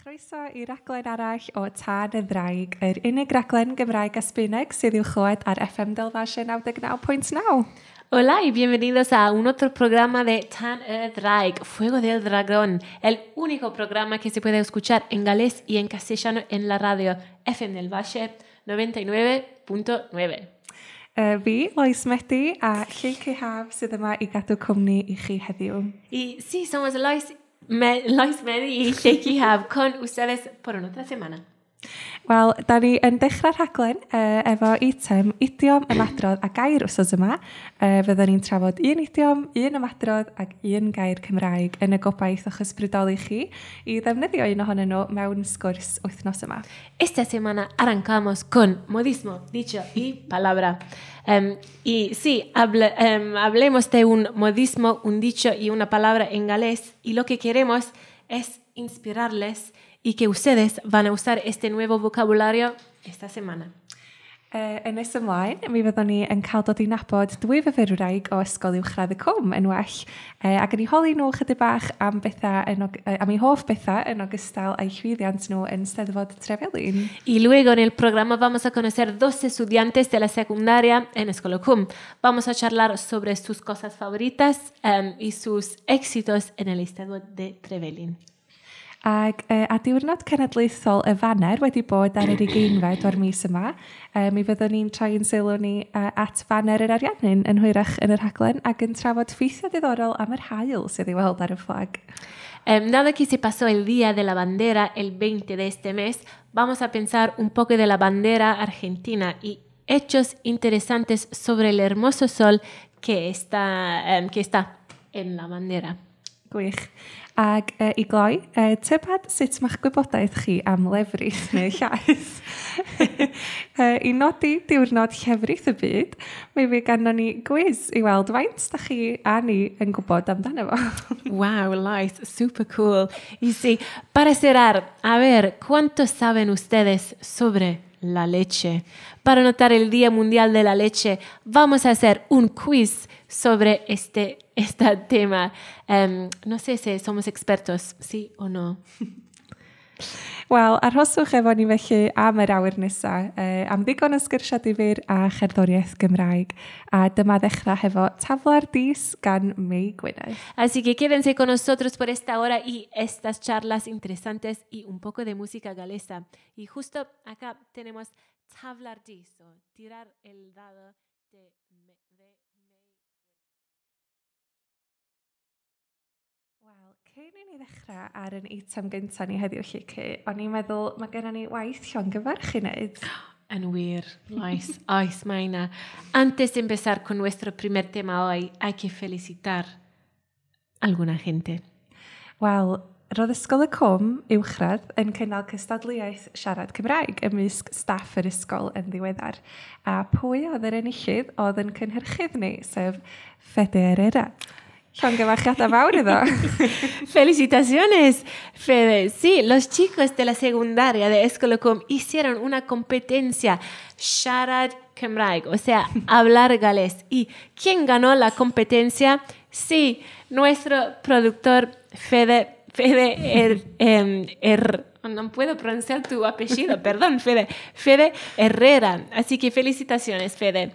chroeso i raglen arall o Tân y Ddraig, yr unig raglen Gymraeg a Sbaeneg sydd i'w chlywed ar FM Del Valle 99.9. Hola y bienvenidos a un otro programa de Tân y Ddraig, Fuego del Dragón, el único programa que se puede escuchar en galés y en castellano en la radio FM del Valle 99.9. Fi, Lois Medi, a Lleucu Haf sydd yma i gadw cwmni i chi heddiw. Y sí, somos Lois Medi y Lleucu Haf con ustedes por una otra semana. Wel, da ni yn dechrau'r rhaglen efo eitem idiom, ymadrodd a gair wsos yma. Fyddwn ni'n trafod un idiom, un ymadrodd ac un gair Cymraeg yn y gobaith o'ch ysbrydoli chi i ddefnyddio un ohonyn nhw mewn sgwrs wythnos yma. Esta semana arrancamos con modismo, dicho y palabra. Y sí, hablemos de un modismo, un dicho y una palabra en galés, y lo que queremos es inspirarles y que ustedes van a usar este nuevo vocabulario esta semana. Yn nes ymlaen, mi fyddwn ni yn cael dod i nabod dwy fyfyrwraig o Ysgol Uwchradd y Cwm yn well, ac yn eu holi nhw chydig bach am bethau yn am eu hoff bethau yn ogystal â'u llwyddiant nhw yn Steddfod Trevelin. Y luego en el programa vamos a conocer dos estudiantes de la secundaria en Ysgol y Cwm. Vamos a charlar sobre sus cosas favoritas y sus éxitos en el Eisteddfod de Trevelin. Ac a diwrnod cenedlaethol y faner wedi bod ar yr 20fed o'r mis yma, mi fyddwn ni'n troi yn sylw ni at faner yr Ariannin yn hwyrach yn y rhaglen ac yn trafod ffeithiau diddorol am yr haul sydd i'w weld ar y fflag. Dado que se pasó el Día de la Bandera el 20 de este mes, vamos a pensar un poco de la bandera argentina y hechos interesantes sobre el hermoso sol que está en la bandera. Gwych. Ac i gloi, tybed sut mae'ch gwybodaeth chi am lefrith neu llaeth? I nodi diwrnod llefrith y byd, mi fydd ganddo ni gwis i weld faint da chi a ni yn gwybod amdano fo. Wow, Lois, super cool. Y sí, para cerrar, a ver, ¿cuánto saben ustedes sobre la leche? Para notar el Día Mundial de la Leche, vamos a hacer un quiz sobre este tema. No sé si somos expertos, sí o no. Wel, arhoswch efo ni felly am yr awr nesaf, am ddigon o sgyrsiau difyr a cherddoriaeth Gymraeg. A dyma ddechrau hefo Tafla'r Dis gan Mei Gwynedd. Así que quédense con nosotros por esta hora y estas charlas interesantes y un poco de música galesa. Y justo acá tenemos Tafla'r Dis, o tirar el dado de Mei. Wel, cyn i ni ddechrau ar yn eitem gyntaf ni heddiw, Lleucu, o'n i'n meddwl mae gennym ni waith llongyfarch i wneud. Yn wir, Lois, oes, mae 'na. Antes de empezar con nuestro primer tema hoy, hay que felicitar a alguna gente. Wel, roedd Ysgol y Cwm Uwchradd yn cynnal cystadleuaeth siarad Cymraeg ymysg staff yr ysgol yn ddiweddar. A pwy oedd yr enillydd oedd yn cynhyrchydd ni, sef Fede Herrera. Llongyfarchiadau fawr iddo. Felicitaciones, Fede. Sí, los chicos de la secundaria de Ysgol y Cwm hicieron una competencia siarad Cymraeg, o sea, hablar galés. ¿Y quién ganó la competencia? Sí, nuestro productor Fede, Fede no puedo pronunciar tu apellido, perdón, Fede, Fede Herrera. Así que felicitaciones, Fede.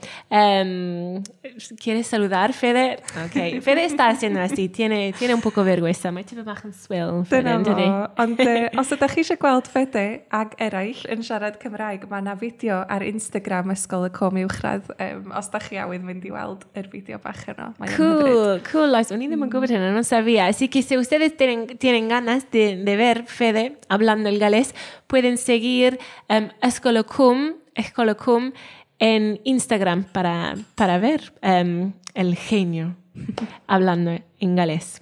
¿Quieres saludar, Fede? Ok, Fede está haciendo así, tiene un poco vergüenza. Mae tipyn bach yn swil, Fede, Dyna yn dydi? fo. Ond os ydych chi eisiau gweld Fede ag eraill yn siarad Cymraeg, mae yna fideo ar Instagram Ysgol y Cwm Uwchradd. Os ydych chi awydd mynd i weld yr fideo bach yno. Mae o'n hyfryd. Cool, cool. O'n i ddim yn gwybod hynna, no sabía. Así que si ustedes tienen ganas de ver Fede hablando el galés, pueden seguir Ysgol y Cwm, Ysgol y Cwm en Instagram para ver el genio hablando en galés.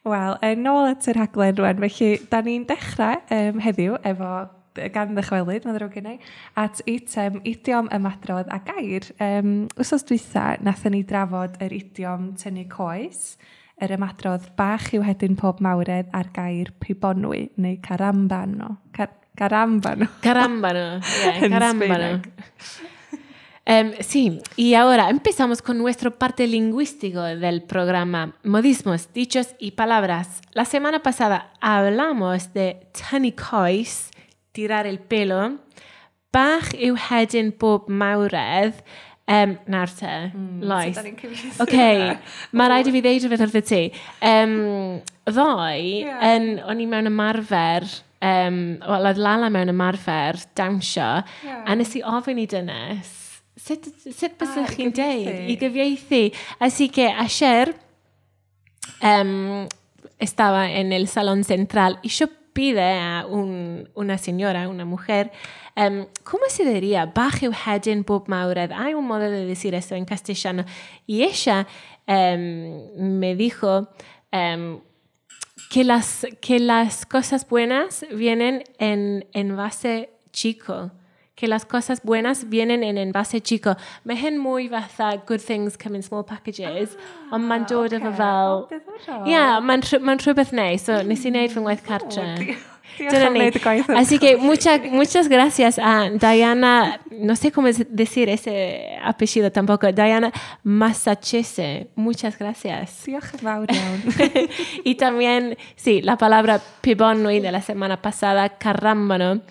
Wel, yn ôl at yr rhaglen rwan, felly, da ni'n dechrau heddiw efo gan ddychwelyd, mae'n ddrwg gen i, at eitem idiom, ymadrodd a gair. Wsos dwytha, nathon ni drafod yr idiom tynnu coes, yr ymadrodd bach yw hedyn pob mawredd a'r gair pibonwy, neu carambano. Carambano. Carambano, yeah, Yn carambano. Sbaeneg. Sí, y ahora empezamos con nuestro parte lingüístico del programa, modismos, dichos y palabras. La semana pasada hablamos de tynnu coes, tirar el pelo, bach yw hedyn bob mawredd, nawr te, Lois. Sut da ni'n cyfieithu OK, hwnna? Mae rhaid i fi ddeud rhywbeth wrtho ti. Ddoe, o'n i mewn ymarfer, wel, oedd Lala mewn ymarfer, dawnsio, a nes i ofyn i dynes, sut bysech I chi'n deud? gyfieithu. I gyfieithu. Así que ayer estaba en el salón central y yo pide a una señora, una mujer, ¿cómo se diría? Bach yw hedyn bob mawredd. Hay un modo de decir eso en castellano. Y ella me dijo que las cosas buenas vienen en envase chico. Que las cosas buenas vienen en envase chico. Mae hyn mwy fatha good things come in small packages, ond mae'n dod efo fel... O, diddorol. Ie, yeah, mae'n rhywbeth neis. So, nes i wneud fy ngwaith cartre. Diolch Dyna am ni. wneud y gwaith yma. Así que muchas gracias a Diana, no sé cómo decir ese apellido tampoco, Diana Masachese. Muchas gracias. Diolch yn fawr iawn. Y también, sí, la palabra pibonwy de la semana pasada, carrámbano.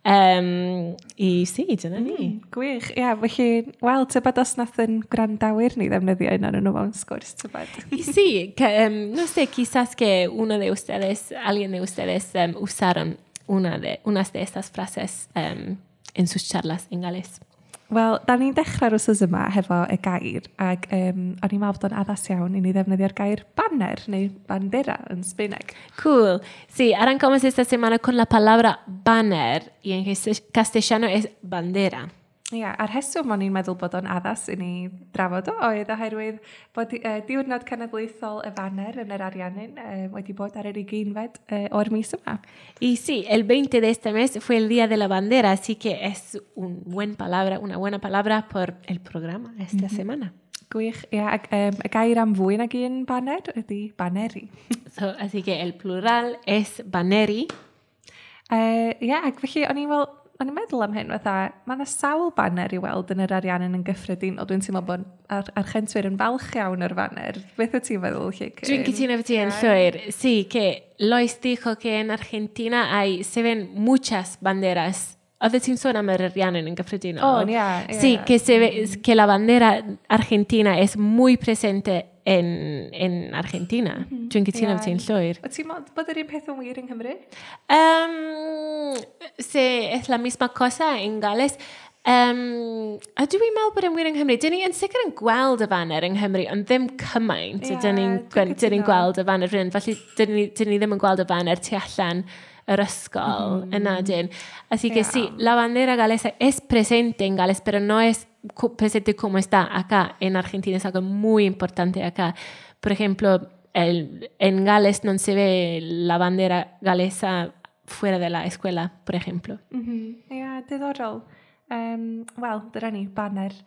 Y sí, dyna ni. Gwych, ie, felly, wel, tybed os nath yn gwrandawyr ni ddefnyddio un arnyn nhw mewn sgwrs, tybed. Y sí, que, no sé, quizás que uno de ustedes, alguien de ustedes usaron unas de estas frases en sus charlas en galés. Wel, da ni'n dechrau'r wythnos yma hefo y gair, ac o'n i'n meddwl bod o'n addas iawn i ni ddefnyddio'r gair banner, neu bandera yn Sbaeneg. Cool. Sí, arrancamos esta semana con la palabra banner y en castellano es bandera. Ie, a'r rheswm o'n i'n meddwl bod o'n addas i ni drafod o oedd oherwydd bod diwrnod cenedlaethol y faner yn yr Ariannin wedi bod ar yr 20fed o'r mis yma. Y sí, el 20 de este mes fue el Día de la Bandera, así que es un buen palabra, una buena palabra por el programa esta semana. Gwych, ie, ac y gair am fwy nag un baner ydy baneri. So, así que el plural es baneri. Ie, ac felly o'n i'n wel, o'n i'n meddwl am hyn, fatha, mae yna sawl baner i weld yn yr Ariannin yn gyffredinol. Dwi'n teimlo bod Archentwyr yn falch iawn o'r faner. Beth wyt ti'n meddwl, Lleucu? Dwi'n cytuno efo ti yn llwyr. Sí, que Lois dijo que en Argentina hay, se ven muchas banderas. Oeddet ti'n sôn am yr Ariannin yn gyffredinol? O, ie, ie. Sí, que, se ve, que la bandera argentina es muy presente en Argentina. Dwi'n cytuno efo ti'n llwyr. Wyt ti'n meddwl bod yr un peth yn wir yng Nghymru? Sí, es la misma cosa en Gales. A dwi'n meddwl bod yn wir yng Nghymru. Dyn ni yn sicr yn gweld y faner yng Nghymru, ond ddim cymaint. Ie, Dyn ni'n dwi'n dyn ni'n cytuno. gweld y faner fan hyn. Felly, dyn ni ddim yn gweld y faner tu allan yr ysgol yna dyn. Así que sí, la bandera galesa es presente en Gales, pero no es presente como está acá en Argentina. Es algo muy importante acá. Por ejemplo, en Gales no se ve la bandera galesa fuera de la escuela, por ejemplo. Ie, diddorol. Wel, dyna ni, baner.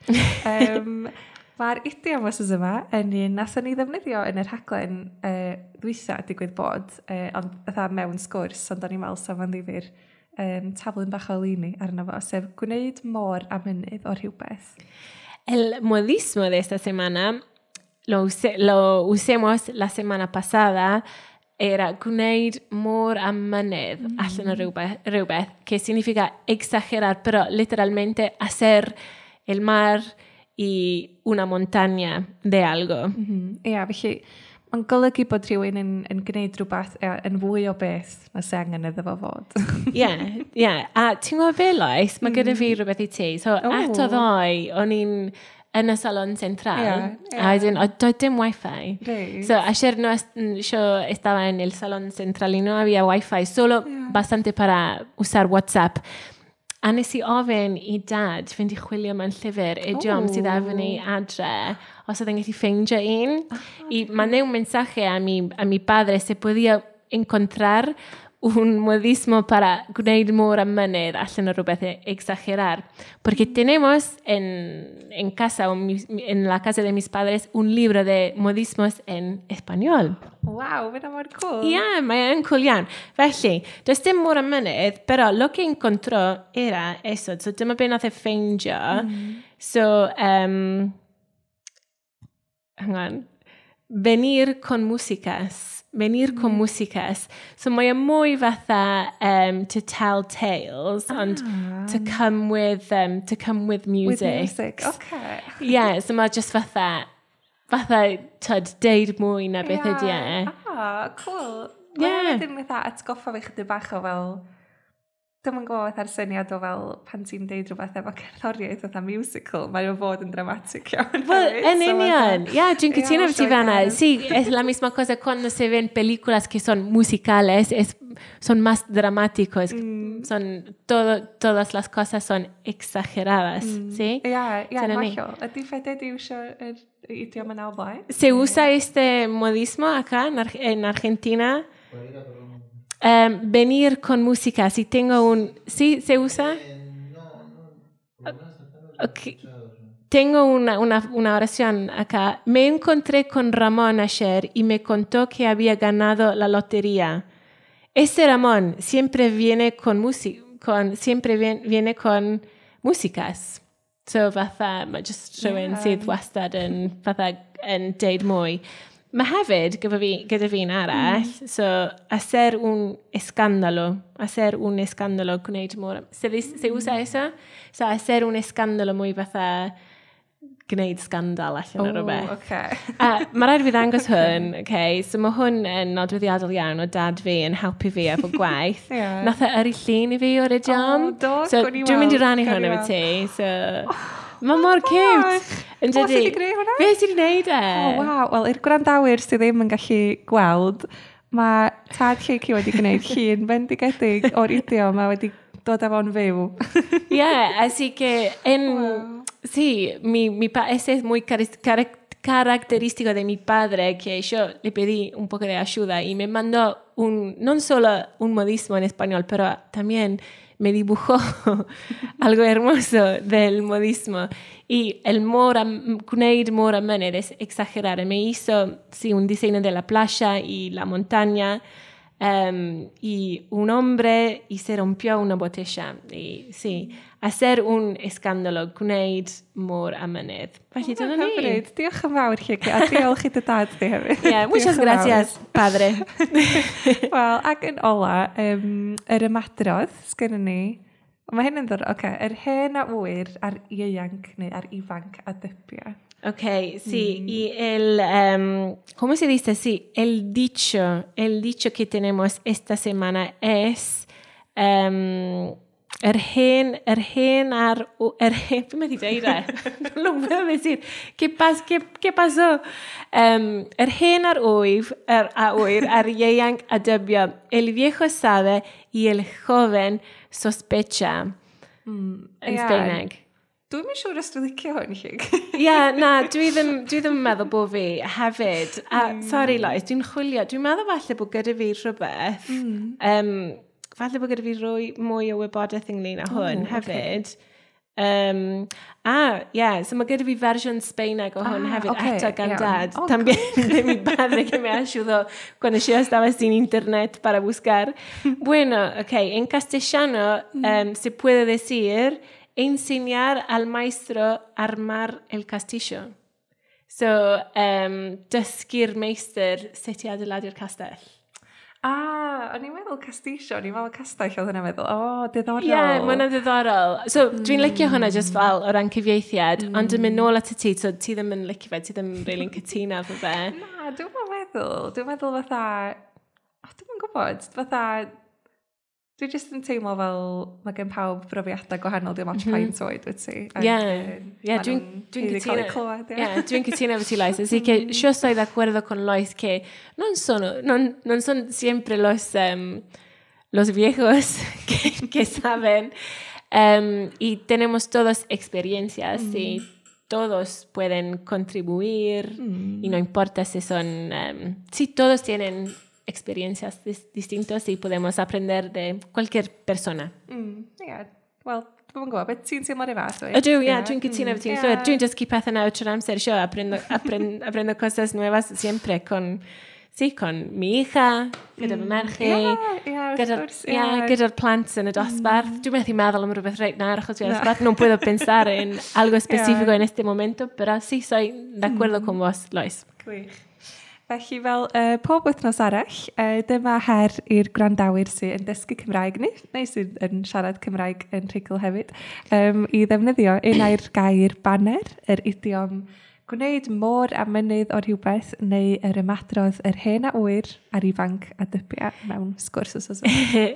Mae'r idiom wythnos yma yn un nathon ni ddefnyddio yn yr rhaglen ddwytha, digwydd bod, ond fatha mewn sgwrs, ond o'n i'n meddwl sa fo'n ddifyr taflu'n bach o lini arno fo, sef gwneud môr a mynydd o rhywbeth. El modismo de esta semana lo usemos la semana pasada, era gwneud môr a mynydd allan o rhywbeth, que significa exagerar, pero literalmente hacer el mar y una montaña de algo. Ie, felly mae'n golygu bod rhywun yn gwneud rhywbeth yn fwy o beth na sy angen iddo fo fod. Ie, ie. A ti'n gwybod be, Lois? Mae gyda fi rhywbeth i ti. So, eto ddoe, o'n i'n yn y Salón Central. Ie. A wedyn, o, doedd dim wifi. Reit. So, ayer no, yo estaba en el Salón Central y no había wifi, solo bastante para usar WhatsApp. A nes i ofyn i dad fynd i chwilio mewn llyfr idiom sydd efo ni adre, os oedd yn gallu ffeindio un. Y mandé un mensaje a mi padre, se podía encontrar un modismo para gwneud môr a mynydd allan o rhywbeth exagerar. Porque tenemos en casa, o en la casa de mis padres, un libro de modismos en español. Waw, mae'n mor cool. Ie, yeah, mae yn cool iawn. Felly, does dim môr a mynydd, pero lo que encontró era eso. So dyma be nath e ffeindio. So, hang on. Venir con músicas. Venir con músicas. So mae o mwy fatha to tell tales, ond to come with music. With music, okay. Yeah, so mae just fatha, tyd, deud mwy na beth ydi e. Ah, cool. Yeah. Wedyn fatha atgoffa fi chydig bach o fel, dwi'm yn gwybod, fatha'r syniad o fel pan ti'n deud rhywbeth efo cerddoriaeth fatha musical, mae o'n fod yn dramatic iawn Wel, hefyd. yn So union. Yeah, dwi'n cytuno efo ti sioe fan'na. gerdd. Sí, es la misma cosa cuando se ven películas que son musicales, son más dramáticos, todas las cosas son exageradas, ¿sí? Ie, Dyna ni. hollol. Ydy Fede di iwsio yr idiom yna o blaen? ¿Se usa este modismo acá en Argentina? Venir con música, si tengo un... ¿Sí se usa? No, no, por lo menos acá no lo he escuchado yo. Tengo una oración acá. Me encontré con Ramón ayer y me contó que había ganado la lotería. Este Ramón siempre viene con música, siempre viene con músicas. So fatha, mae just rhywun sydd wastad yn, fatha, yn deud mwy. Mae hefyd, gyda fi un arall, so, hacer un escándalo, hacer un escándalo, gwneud mor... Se usa eso? So, hacer un escándalo mwy fatha gwneud sgandal allan o rhywbeth. Okay. A mae rhaid fi ddangos hwn, okay? So mae hwn yn nodweddiadol iawn o dad fi yn helpu fi efo gwaith. Nath e yrru llun i fi o'r idiom. O, do, So gawn ni dwi'n mynd i weld, rannu gawn hwn ni efo weld. ti. So, mae mor cute. bach. Yn O, dydi? sut i greu hwnna? Fe sydd wedi gwneud e? O, waw. Wel, i'r gwrandawyr sydd ddim yn gallu gweld, mae tad Lleucu wedi gwneud llun bendigedig o'r idiom a wedi dod â fo'n fyw. Yeah, así que sí, ese es muy característico de mi padre, que yo le pedí un poco de ayuda y me mandó no solo un modismo en español, pero también me dibujó algo hermoso del modismo. Y el môr a, gwneud môr a mynydd es exagerar. Me hizo, sí, un diseño de la playa y la montaña, y un hombre y se rompió una botella. Y sí, hacer un escándalo, gwneud môr a mynydd. Felly dyna ni. Hyfryd. Diolch yn fawr, Lleucu, a diolch i dy dad di hefyd. Yeah, muchas Diolch yn fawr. gracias, padre. Wel, ac yn ola, yr ymadrodd sgynnon ni. Mae hyn yn ddod, oce, yr hen a ŵyr a'r ieuanc neu a'r ifanc a dybia. Ok, sí, y el, ¿cómo se dice? Sí, el dicho que tenemos esta semana es yr hen ar, yr hen, ¿qué me dice? No lo puedo decir. ¿Qué pasó? Yr hen ar wyf, yr, a ŵyr, a'r ieuanc a dybio. El viejo sabe y el joven sospecha. Yn Sbaeneg. Dwi'm yn siŵr os dwi'n licio hwn, Lleucu. Ie, yeah, na, dwi ddim yn meddwl bod fi hefyd. A, sorry, Lois, dwi'n chwilio. Dwi'n meddwl falle bod gyda fi rhywbeth. Falle bod gyda fi mwy o wybodaeth ynglyn â hwn hefyd. Ah, yeah, so mae gyda fi fersiwn Sbaeneg o hwn hefyd eto gan dad. Oh, También de mi padre, que me ayudó cuando yo estaba sin internet para buscar. Bueno, ok, en castellano se puede decir enseñar al maestro a armar el castillo. So, dysgu'r meistr sut i adeiladu'r castell. Ah, o'n i'n meddwl castisio, o'n i'n meddwl castell oedd hwnna'n meddwl. O, oh, diddorol. Ie, yeah, mae hwnna'n ddiddorol. So, dwi'n licio hwnna just fel o ran cyfieithiad, ond yn mynd nôl at y ti, so ti ddim yn licio fe, ti ddim really'n cytuno efo fe. Na, dwi'n meddwl. Dwi'n meddwl fatha... O, dwi'm yn gwybod. Fatha... Dwi jyst yn teimlo fel mae gen pawb brofiadau gwahanol, dim ots faint oed wyt ti. Ac, Ie, ma' nhw'n dwi'n haeddu cael eu cytuno. clywed, ie. Yeah, dwi'n cytuno efo ti, Lois. Así que yo estoy de acuerdo con Lois que non son siempre los viejos que saben. Y tenemos todas experiencias y todos pueden contribuir y no importa si son... sí, todos tienen experiencias distintas y podemos aprender de cualquier persona. Ie, wel, dwi'm yn gwybod, beth ti'n teimlo'r un fath? wyt? Ydw, ie, dwi'n cytuno efo ti'n llwyr. Dwi'n dysgu pethau newydd trwy'r amser, sio, aprendo cosas nuevas siempre con... Sí, con mi hija, gyda fy merch i. Ie, wrth Gyda'r gwrs, yeah, gyda'r plant yn y dosbarth. Dwi'n methu meddwl am rhywbeth reit nawr achos dwi'n dosbarth. No puedo pensar en algo específico en este momento, pero sí, soy de acuerdo con vos, Lois. Gwych. Felly fel pob wythnos arall, dyma her i'r gwrandawyr sydd yn dysgu Cymraeg neu sydd yn siarad Cymraeg yn rhugl hefyd, i ddefnyddio un ai'r gair baner, yr idiom gwneud môr a mynydd o rhywbeth, neu yr ymadrodd yr hen a ŵyr a'r ifanc a dybia mewn sgwrs os oes.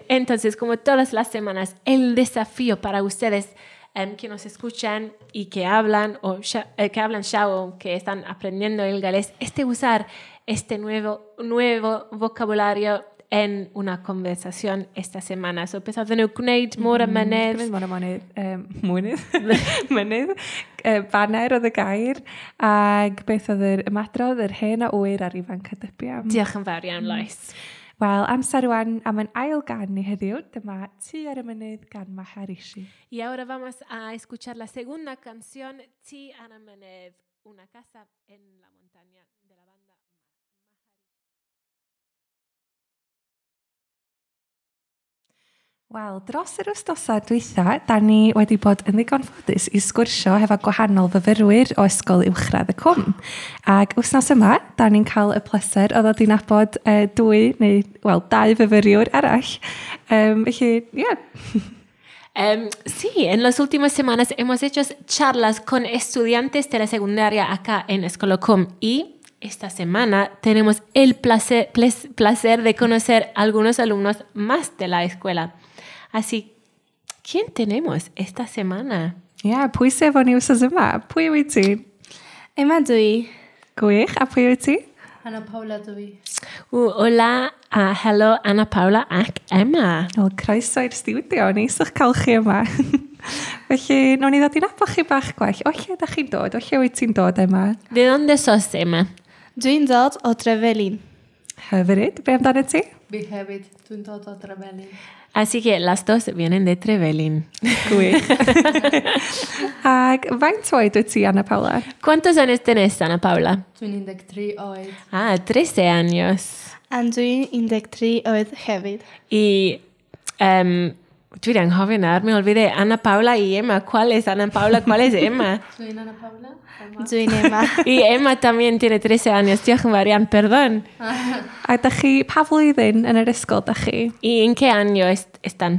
Entonces, como todas las semanas, el desafío para ustedes que nos escuchan y que hablan o que hablan ya o que están aprendiendo el galés es de usar este nuevo vocabulario en una conversación esta semana. So, beth oedden nhw gwneud môr a mynydd? Gwneud môr a mynydd, mynydd, mynydd, baner oedd y gair, ac beth oedd yr ymadrodd, yr hen a ŵyr a'r ifanc a dybia. Diolch yn fawr iawn, Lois. Wel, amser rwan am yn ail gan ni heddiw, dyma Tŷ ar y Mynydd gan Maharishi. Y ahora vamos a escuchar la segunda canción, Tŷ ar y Mynydd, una casa en la montaña de la banda Wel, dros yr wythnosau dwytha, da ni wedi bod yn ddigon ffodus i sgwrsio hefo gwahanol fyfyrwyr o Ysgol Uwchradd y Cwm. Ac wythnos yma, da ni'n cael y pleser o ddod i nabod dwy, neu, wel, dau fyfyriwr arall. Felly, ie. Yeah. Sí, en las últimas semanas hemos hecho charlas con estudiantes de la secundaria acá en Ysgol y Cwm y esta semana tenemos el placer de conocer a algunos alumnos más de la escuela. Así, ¿quién tenemos esta semana? Ie, yeah, pwy sy efo ni wythnos yma? Pwy wyt ti? Emma dwi. Gwych, a pwy wyt ti? Ana Paula dwi. Hola, hello Ana Paula ac Emma. Wel, croeso i'r stiwdio, neis o'ch cael chi yma. Felly, nawn ni ddod i nabod chi bach gwell. O lle ydych chi'n dod? O lle wyt ti'n dod, Emma? De dónde sos, Emma? Dwi'n dod o Trevelin. Hyfryd. Be amdano ti? Fi hefyd, dwi'n dod o Trevelin. Así que las dos vienen de Trevelin. Gwych. Ac faint oed wyt ti, Ana Paula? ¿Cuántos años tenés, Ana Paula? Dwi'n 13 oed. Ah, 13 años. A dwi'n 13 oed hefyd. Y dwi wedi anghofio nawr, me olvidé. Ana Paula y Emma. ¿Cuál es Ana Paula? ¿Cuál es Emma? Dwi'n Ana Paula. Emma. Dwi'n Emma. Y Emma también tiene 13 años. Diolch yn fawr iawn, perdón. A dach chi, pa flwyddyn yn yr ysgol dach chi? ¿Y en qué año están?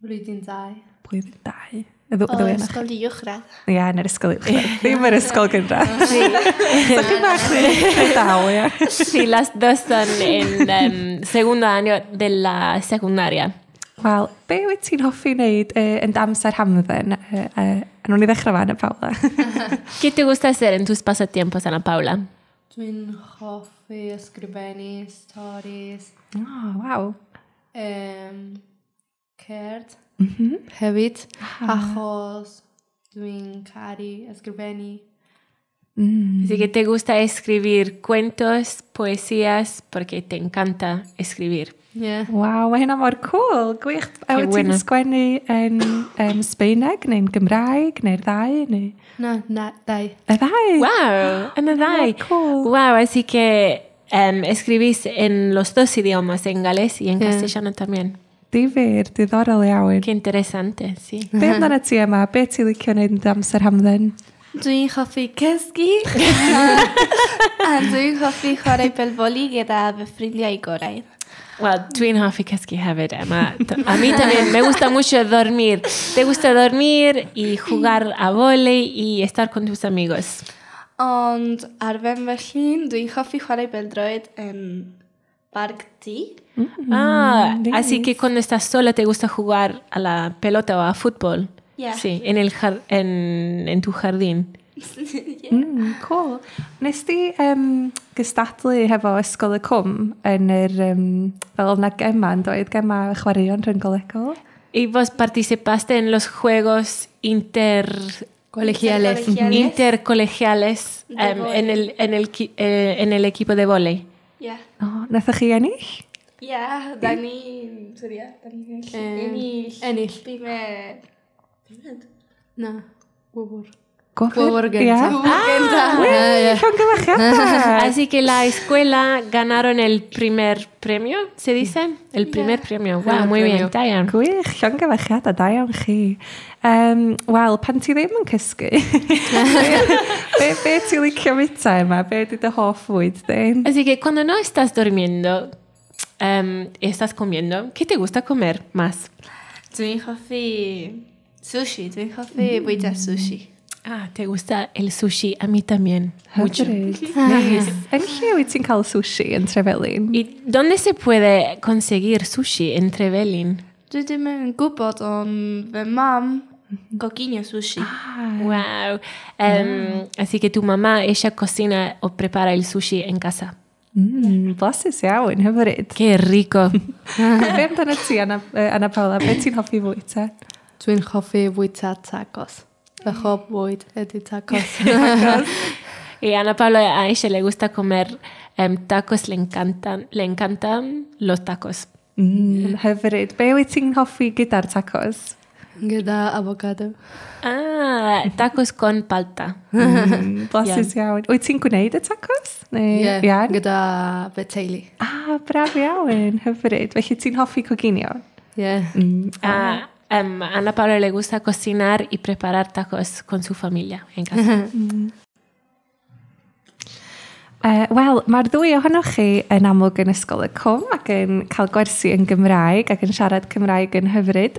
Blwyddyn 2. Blwyddyn 2. Y O ddwy ohonoch. ysgol uwchradd. Ie, yn yr ysgol uwchradd. Ddim yr ysgol gynradd. Sí. So chi bach rhy dal, ie. Sí, las dos son en segundo año de la secundaria. Wel, be wyt ti'n hoffi wneud yn dy amser hamdden? Nawn ni ddechrau fan, Ana Paula. ¿Qué te gusta hacer en tus pasatiempos, Ana Paula? Dwi'n hoffi ysgrifennu stories, Oh, waw. Cerdd hefyd, achos dwi'n caru ysgrifennu. Así que te gusta escribir cuentos, poesías, porque te encanta escribir. Yeah. Waw, mae hynna mor cool. Gwych. A Qué wyt ti'n bueno. sgwennu yn Sbaeneg neu'n Gymraeg neu'r ddau? Neu... Na, dau. Y ddau? Wow, yn y ddau. Mor cool. Wow, así que escribís en los dos idiomas, en galés y en Yeah. castellano también. Difyr, diddorol iawn. Qué interesante, sí. Be amdano ti yma? Be ti'n licio wneud yn dy amser hamdden? Dwi'n hoffi cysgu. A dwi'n hoffi chwarae pêl-foli gyda fy ffrindiau gorau. Wel, dwi'n hoffi cysgu hefyd, Emma. A mí también me gusta mucho dormir. Te gusta dormir y jugar a vóley y estar con tus amigos. Ond ar ben fy llun, dwi'n hoffi chwarae pêl-droed yn Parc Tŷ. Ah, así nice. que cuando estás sola te gusta jugar a la pelota o a fútbol. Yeah. Sí, en tu jardín. Cool. Nes di gystadlu hefo Ysgol y Cwm yn yr, fel oedd 'na gema yn doedd, gema chwaraeon rhynggolegol? Y vos participaste en los juegos Colegiales. Intercolegiales. intercolegiales De en el equipo de vóley. Yeah. Oh, nathoch chi ennill? Yeah, da ni... Sorry, da ni ennill. Ennill. Bumed. Na, gwybod. Gwobr Gwobr gynta. Ie. Gynta. Wei, llongyfarchiadau! Así que la escuela ganaron el primer premio, ¿se dice? El primer premio. Wow, Primer muy bien, premio. da iawn. Gwych, llongyfarchiadau, da iawn chi. Wel, pan ti ddim yn cysgu, be ti'n licio fwyta yma? Be ydy dy hoff fwyd di? Así que cuando no estás durmiendo, estás comiendo, ¿qué te gusta comer más? Dwi'n hoffi sushi. Dwi'n hoffi bwyta sushi. Ah, te gusta el sushi, a mí también. Mucho. Hyfryd. Nice. Yn lle wyt ti'n cael sushi yn Trefelin? ¿Y dónde se puede conseguir sushi en Trevelin? Dwi ddim yn gwybod, ond fy mam coginio sushi. Wow. Así que tu mamá, ella cocina o prepara el sushi en casa. Blasus iawn, hyfryd. Qué rico. Be amdano ti, Anna Paula? Be ti'n hoffi fwyta? Dwi'n hoffi fwyta tacos. Fy hoff bwyd ydy tacos. Y Ana Paula, a ella le gusta comer tacos, le encantan los tacos. Hyfryd. Be wyt ti'n hoffi gyda'r tacos? Gyda avocado. Ah, tacos con palta. Blasus iawn. Wyt ti'n gwneud y tacos? Neu, Ie, Iawn? gyda fy teulu. Ah, braf iawn, hyfryd. Felly ti'n hoffi coginio? Ie. Ah, a Ana Paula le gusta cocinar y preparar tacos con su familia en casa. Wel, mae'r ddwy ohonoch chi yn amlwg yn Ysgol y Cwm ac yn cael gwersi yn Gymraeg ac yn siarad Cymraeg yn hyfryd.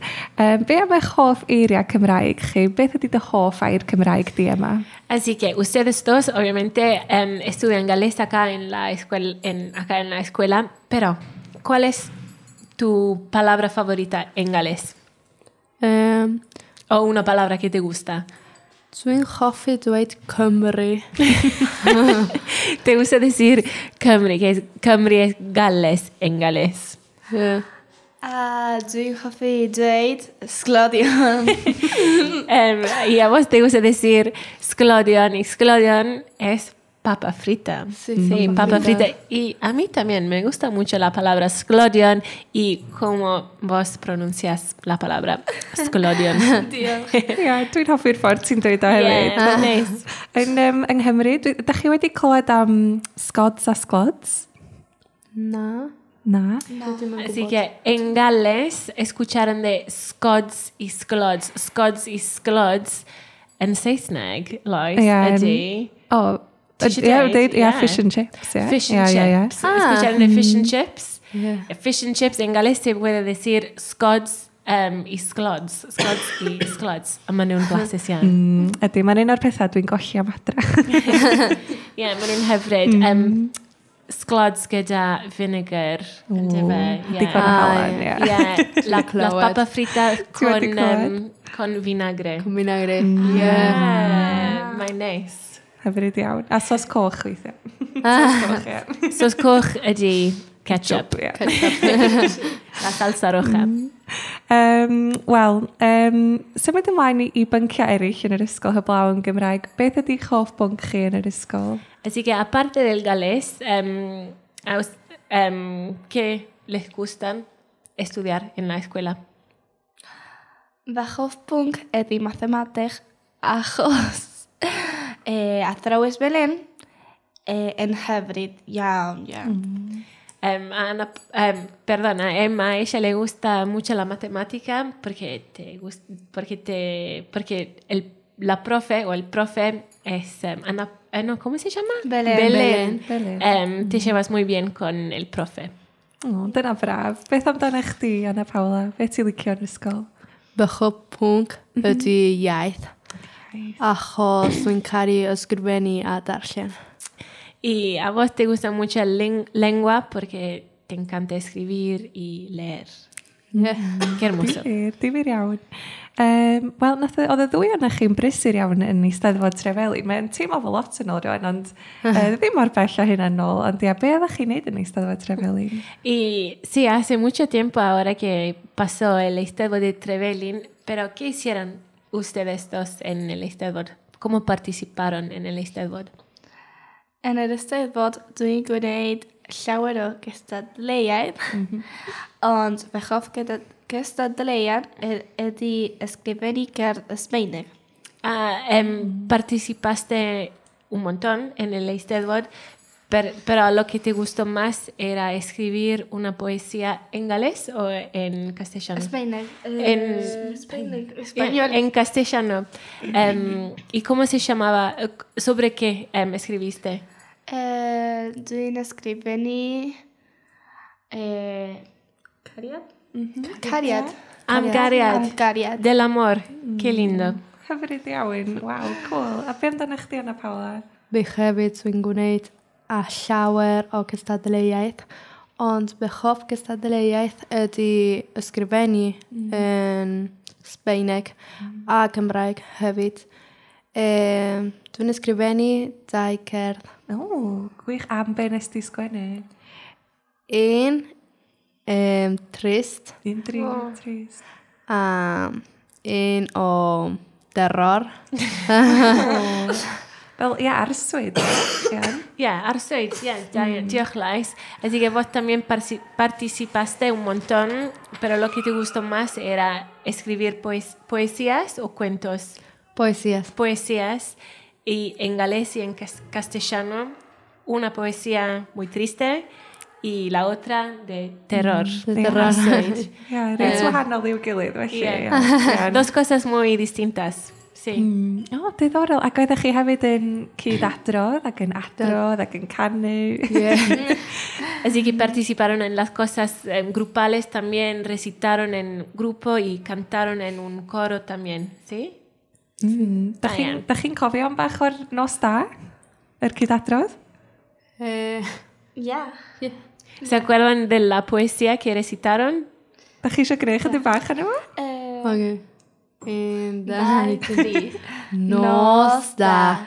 Be am eich hoff eiriau Cymraeg chi? Beth ydy dy hoff air Cymraeg di yma? Así que ustedes dos, obviamente, estudian galés acá en la escuela, acá en la escuela, pero ¿cuál es tu palabra favorita en galés? O una palabra que te gusta. Dwi'n hoffi dweud Cymru. Te gusta decir Cymru, que es Cymru es Gales en galés. Ie. A dwi'n hoffi dweud sglodion. Y a vos te gusta decir sglodion, y sglodion es papa frita. Sí, Sí, papa papa frita. frita. Y a mí también me gusta mucho la palabra sglodion y cómo vos pronuncias la palabra sglodion. Diolch. Ie, dwi'n hoffi'r ffordd ti'n dweud o hefyd. Yeah, nice. Yn, yng Nghymru, dach chi wedi clywed am sgods a sglods? Na. Na. Dwi ddim yn Así gwybod. que en Gales escucharon de scods y sglods. Scods y sglods yn Saesneg, Lois, Ie, ydy. O, Ti isio ie, deud? deud, ie, Ie. fish and chips, ie. Fish and Ie, ie, ie. chips. Escucharon de fish and chips. Ie. Fish and chips en galés se puede decir scods y sglods. Scods y sglods. A maen nhw'n blasus iawn. Ydy, mae'n un o'r pethau dwi'n golli am adra. Ie, maen nhw'n hyfryd. Sglods gyda vinegar. Yndyfe? Ie. Digon o Ah, halan, ie. ie. Ie, las Clywed. papas fritas Ti wedi con, clywed? con vinagre. Con vinagre. Ie. Yeah, mae'n neis. Hyfryd iawn. A sos coch weithiau. Sos coch, ie. Sos coch ydy ketchup. Ie. La salsa roja. Wel, symud ymlaen i bynciau eraill yn yr ysgol heblaw yn Gymraeg. Beth ydy'ch hoff bwnc chi yn yr ysgol? Así que aparte del galés, ¿qué les gustan estudiar en la escuela? Fy hoff bwnc ydy mathemateg achos athrawes Belen yn hyfryd iawn, iawn. Ana, perdona, Emma, a ella le gusta mucho la matemática porque la profe o el profe es Ana, no, ¿cómo se llama? Belén. Belén. Belén. Te llevas muy bien con el profe. O, dyna braf. Beth amdano chdi, Anna Paula? Beth ti'n licio yn ysgol? Fy hoff pwnc ydy iaith. Achos dwi'n caru ysgrifennu a darllen. Y a vos te gusta mucho la lengua porque te encanta escribir y leer. Ie. Qué hermoso. Difyr, difyr iawn. Wel, oedd y ddwy ohonoch chi'n brysur iawn yn Eisteddfod Trefelin. Mae'n teimlo fel lot yn ôl rwan, ond ddim mor bell o hynna yn ôl. Ond ia, be oeddech chi'n neud yn Eisteddfod Trefelin? Y sí, hace mucho tiempo ahora que pasó el Eisteddfod de Trevelin, pero ¿qué hicieron ustedes dos en el Eisteddfod? ¿Cómo participaron en el Eisteddfod? Yn yr Eisteddfod, dwi'n gwneud llawer o gystadleuaeth, ond fy hoff gystadleuaeth ydy ysgrifennu cerdd y Sbaeneg. Ah, participaste un montón en el Eisteddfod, pero lo que te gustó más era escribir una poesía en galés o en castellano. Sbaeneg. En Español. En castellano. ¿Y cómo se llamaba? ¿Sobre qué escribiste? Dwi'n ysgrifennu cariad? Cariad. Am gariad. Am gariad. Del amor. Qué lindo. Hyfryd iawn. Waw, cool. A be amdano chdi, Anna Paula? Fi hefyd dwi'n gwneud a llawer o cystadleuaeth, ond fy hoff cystadleuaeth ydy ysgrifennu yn Sbaeneg a Cymraeg hefyd. Dwi'n ysgrifennu 2 cerdd. O, gwych. Am be nes di sgwennu? Un trist. Un trist. A un o terror. Fel, ia, arswyd. Ia, arswyd, ia. Diolch, Lais. Así que vos también participaste un montón, pero lo que te gustó más era escribir poesías o cuentos. Poesías. Poesías. Y en galés y en castellano, una poesía muy triste y la otra de terror. De terror. Ia, reit wahanol i'w gilydd, felly. Dos cosas muy distintas. Sí. O, diddorol. Ac oeddech chi hefyd yn cyd-adrodd ac yn adrodd ac yn canu. Yeah. Así que participaron en las cosas grupales también, recitaron en grupo y cantaron en un coro también, ¿sí? Da chi'n cofio am bach o'r nos da, yr cyd-adrodd? Yeah. ¿Se acuerdan de la poesía que recitaron? Da chi eisiau gwneud chydig bach yn yma? Okay. 1, 2, 3. Nos da.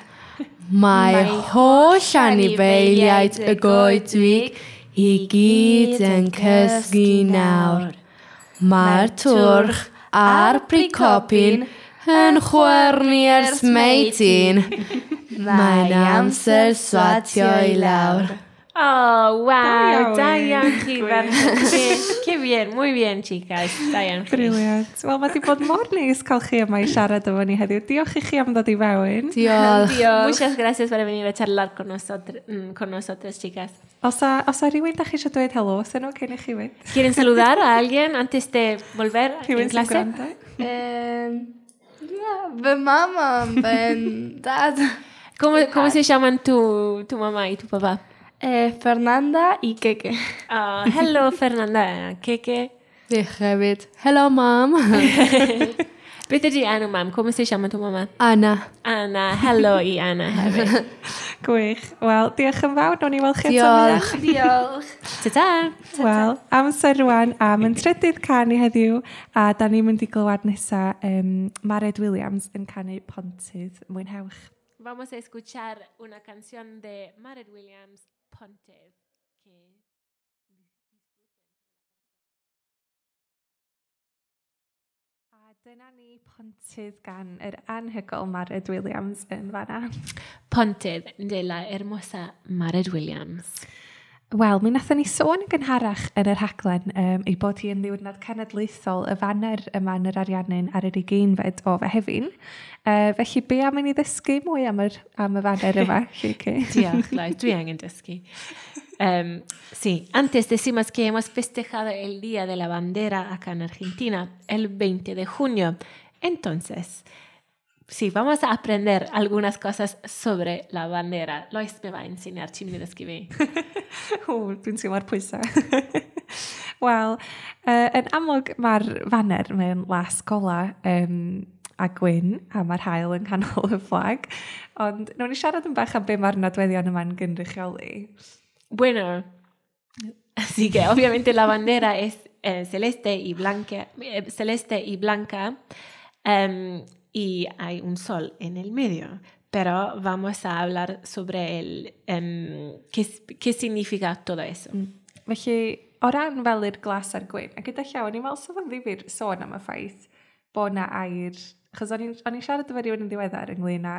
Mae holl anifeiliaid y goedwig i gyd yn cysgu nawr. Mae'r twrch a'r pricopyn yn chwernu ers meitin. Mae'n amser swatio i lawr. Oh, wow, da iawn chi, ferch. Qué bien, muy bien, chicas. Da iawn chi. Brilliant. Wel, mae di bod mor neis cael chi yma i siarad efo ni heddiw. Diolch i chi am ddod i fewn. Diolch. Diolch. Muchas gracias por venir a charlar con nosotras, chicas. Os a rhywun da chi eisiau dweud helo, os nhw cyn i chi fynd? ¿Quieren saludar a alguien antes de volver en Rhywun sy'n clase? gwrando? Yeah, fy mam a fy dad. ¿Cómo se llaman tu mamá y tu papá? Fernanda y Keke. Hello, Fernanda. Keke. Fi hefyd. Hello, mam. Beth ydy enw mam? ¿Cómo se llama tu mamá? Anna. Anna. Hello i Anna hefyd. Gwych. Wel, diolch yn fawr. Nawn ni weld chi eto. Diolch. Diolch. Ta-ta. Wel, amser rwan am yn trydydd can i heddiw, a da ni'n mynd i glywed nesa Mared Williams yn canu Pontydd. Mwynhewch. Vamos a escuchar una canción de Mared Williams, Pontydd. A dyna ni Pontydd gan yr anhygoel Mared Williams yn fanna. Pontydd de la hermosa Mared Williams. Wel, mi nathon ni sôn yn gynharach yn yr rhaglen ei bod hi yn ddiwrnod cenedlaethol y faner yma yn yr Ariannin ar yr 20fed o Fehefin. Felly, be am i ni ddysgu mwy am y faner yma? Diolch, Lois, dwi angen dysgu. Sí, antes decimos que hemos festejado el Día de la Bandera acá en Argentina el 20 de junio. Entonces, sí, vamos a aprender algunas cosas sobre la bandera. Lois me va a enseñar, ti'n mynd i ddysgu fi. O, dwi'n teimlo'r pwysau. Wel, yn amlwg mae'r faner mewn las gola a gwyn, a mae'r haul yn canol y fflag. Ond nawn ni siarad yn bach am be mae'r nodweddion yma'n gynrychioli. Bueno, así que obviamente la bandera es celeste y blanca, y hay un sol en el medio. Pero vamos a hablar sobre el qué significa todo eso. Felly, o ran fel i'r glas a'r gwyn, a gyda llaw, o'n i'n meddwl sef yn ddifyr sôn am y ffaith bod na air, achos o'n i'n siarad efo rhywun yn ddiweddar ynglyn â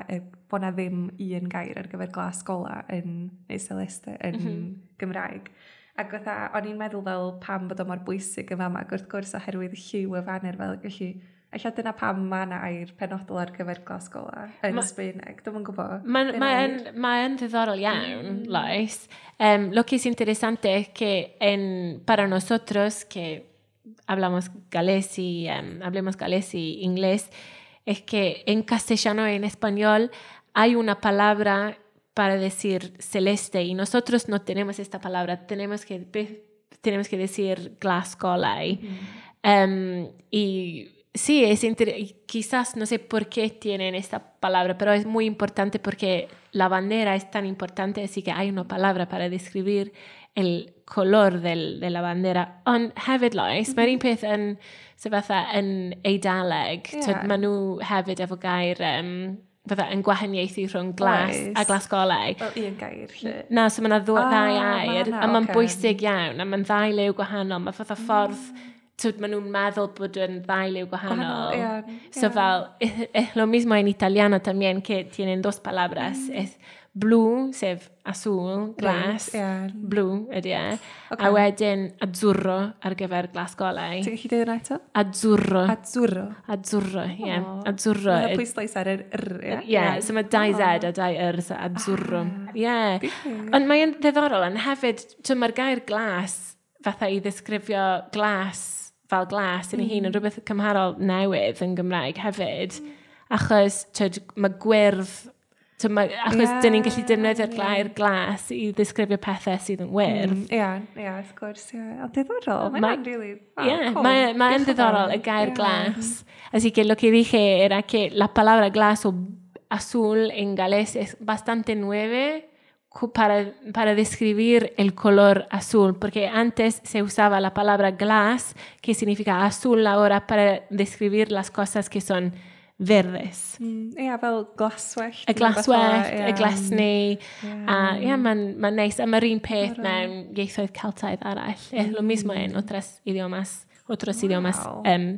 bod na ddim un gair ar gyfer glas gola yn, neu celeste yn Gymraeg. Ac fatha, o'n i'n meddwl fel pam bod o mor bwysig yn fama, ac wrth gwrs oherwydd lliw y faner fel gallu Ella dyna pam mae yna air penodol ar gyfer glas gola yn Sbaeneg. Dwi'm yn gwybod. Mae'n ma ddiddorol iawn, Lois. Lo que es interesante es que para nosotros que hablamos galés y hablemos galés y inglés, es que en castellano y en español hay una palabra para decir celeste y nosotros no tenemos esta palabra, tenemos que decir glas golau. Y sí, es quizás no sé por qué tienen esta palabra, pero es muy importante porque la bandera es tan importante, así que hay una palabra para describir el color de la bandera. Ond hefyd, Lois, mae'r un peth yn, so fatha, yn Eidaleg. Yeah. Maen nhw hefyd efo gair fatha, yn gwahaniaethu rhwng glas a glas golau. Fel un gair, lle. Na, so mae yna ddau air, a mae'n bwysig iawn, a mae'n ddau liw gwahanol. Mae fatha ffordd, maen nhw'n meddwl bod yn ddau liw gwahanol. Yeah, so fel, es lo mismo en italiano también, que tienen dos palabras. Es blu, sef azul, glas, blu ydy e. Okay. A wedyn azzurro ar gyfer glas golau. Ti'n gallu dweud yna eto? Azzurro. Azzurro. Azzurro, ie. Yeah. Azzurro. Mae'n pwyslais ar yr r, ie? Ie, so mae dau Z a dau R, so azzurro. Ie. Ond mae'n ddiddorol, ond hefyd, mae'r gair glas, fatha i ddisgrifio glas fel glas yn ei hun, yn rhywbeth cymharol newydd yn Gymraeg hefyd, achos mae gwyrdd, achos dyn ni'n gallu defnyddio'r gair glas i ddisgrifio pethau sydd yn wyrdd. Ie, ie, wrth gwrs, ie. Ond diddorol, mae'n really... Ie, mae'n diddorol y gair glas. Así que lo que dije era que la palabra glas o azul en galés es bastante nueva para describir el color azul, porque antes se usaba la palabra glas, que significa azul ahora, para describir las cosas que son verdes. Ie, fel glaswellt. Y glaswellt, y glesni. A ie, mae'n neis. A mae'r un peth mewn ieithoedd Celtaidd arall. Es lo mismo en otros idiomas,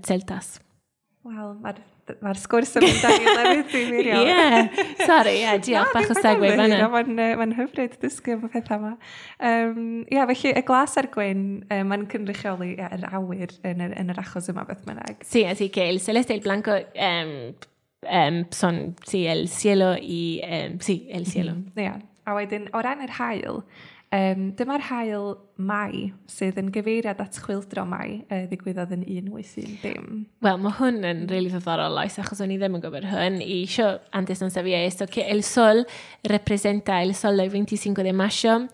celtas. Wel, mae'r sgwrs yn mynd â ni lefydd dwi'n miriol. Ie, sori, ie, diolch bach o segue fan'na. Mae'n hyfryd dysgu am y pethau yma. Ie, felly y glas a'r gwyn, mae'n cynrychioli yr awyr yn yr achos yma beth bynnag. Sí, así que el celeste y el blanco son, sí, el cielo y, sí, el cielo. Ie, a wedyn, o ran yr haul, dyma'r haul Mai, sydd yn gyfeiriad at chwyldro Mai, ddigwyddodd yn 1810. Wel, mae hwn yn really ddiddorol, Lois, achos o'n i ddim yn gwybod hwn. Y yo antes no sabía esto, que el sol representa el sol del 25 de mayo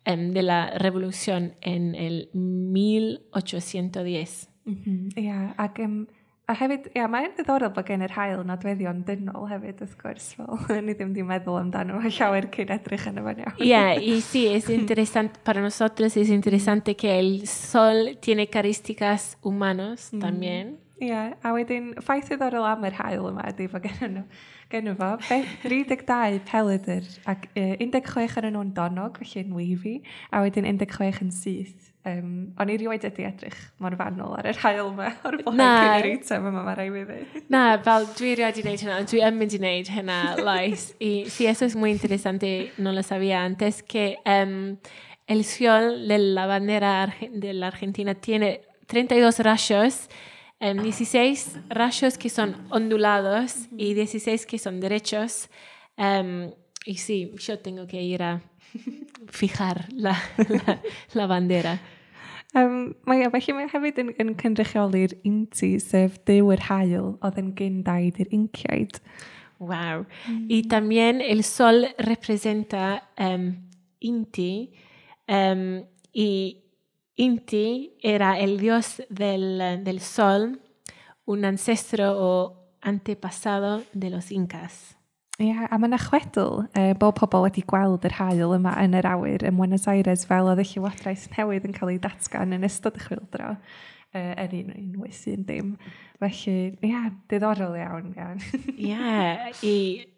de la revolución en el 1810. Ie, ac a hefyd, ie, mae'n ddiddorol bod gen yr haul nodweddion dynol hefyd, wrth gwrs, fel ni ddim wedi meddwl amdano fo llawer cyn edrych yn y fan iawn. Ie, y sí, es interesante, para nosotros es interesante que el sol tiene características humanos también. Ie, a wedyn, ffaith ddiddorol am yr haul yma ydy bod gen fo 32 pelydr ac 16 yn nhw'n donog, felly yn wavy, a wedyn 16 yn syth. O'n i rioed ydi edrych mor fanwl ar yr haul yma o'r blaen cyn yr eitem yma, mae rhaid i fi ddweud. Na, fel dwi rioed i wneud hynna, ond dwi yn mynd i wneud hynna, Lois. Y sí, eso es muy interesante, no lo sabía antes, que el sol de la bandera de la Argentina tiene 32 rayos, 16 rayos que son ondulados y 16 que son derechos. Y sí, yo tengo que ir a fijar la bandera. Felly mae hefyd yn cynrychioli'r Inti, sef Duw yr haul, oedd yn gyn-daid i'r Inciaid. Wow. Y también el sol representa Inti, y Inti era el dios del sol, un ancestro o antepasado de los incas. Ie, a mae yna chwedl bod pobl wedi gweld yr haul yma yn yr awyr ym Buenos Aires fel oedd y llywodraeth newydd yn cael ei datgan yn ystod y chwyldro yn 1810. Felly, ie, diddorol iawn. Ie, y